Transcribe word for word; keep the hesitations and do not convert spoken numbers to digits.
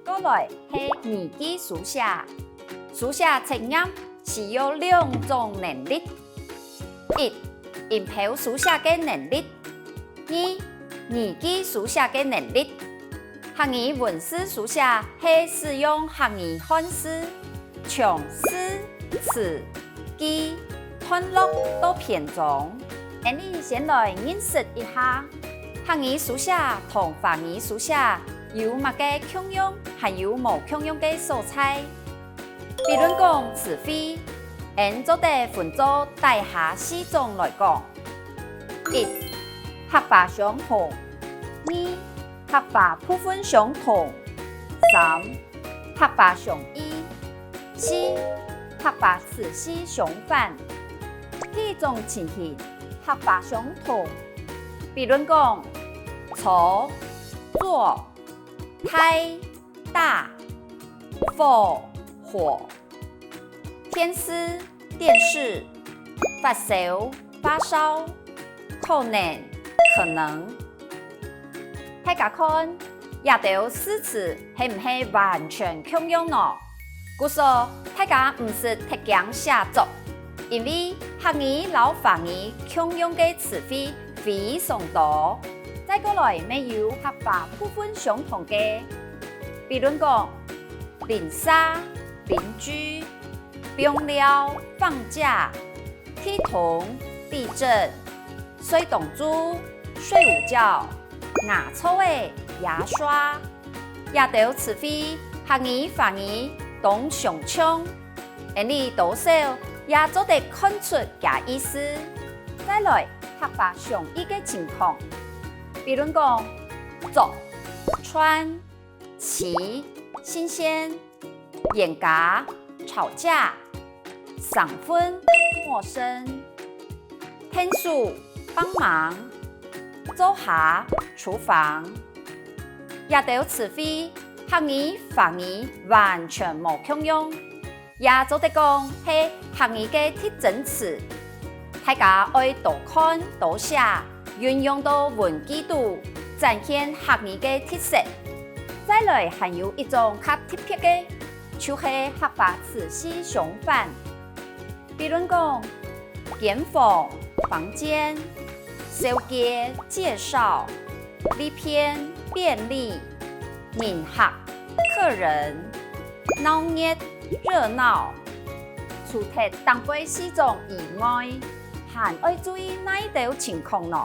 過來係語句書寫。書寫測驗需要兩種能力：一、音標書寫个能力；二、語句書寫个能力。客語文字書寫係使用客語漢字，從字、詞、句、段落到篇章。𠊎俚先來認識一下，客語書寫同華語書寫有麼个共樣，還有無共樣个所在？比論講詞彙，𠊎俚做得分做底下四種來講：一、客話相同；二、客話部分相同；三、客話相異；四、客話詞序相反。第一種情形，客話相同。比論講：坐、坐、大、大、火、火、電視、電視、發燒、發燒、可能、可能。大家看，這兜字詞係毋係完全共樣呢？故所，大家毋使忒驚寫作，因為客語摎華語共樣个詞彙非常多。再過來乜有客話部分相同个，比論講：鄰舍、鄰居、放尞、放假、地動、地震、睡當晝、睡午覺、牙搓仔、牙刷。這兜詞彙，客語、華語當相像，𠊎俚多少也做得看出厥意思。再來，客話相異个情況，比論講：捉、串、 揤、新鮮、冤家、吵架、生份、陌生、𢯭手、幫忙、灶下、廚房。這兜詞彙，客語、華語完全無共樣。 也做得講係客語个特徵詞。大家愛多看多寫，運用到文句肚，展現客語个特色。再來還有一種較特別个，就係客話詞序相反。比論講：間房、房間、紹介、介紹、利便、便利、人客、客人、鬧熱、熱鬧。除忒頂背四種以外，還愛注意哪兜情況呢？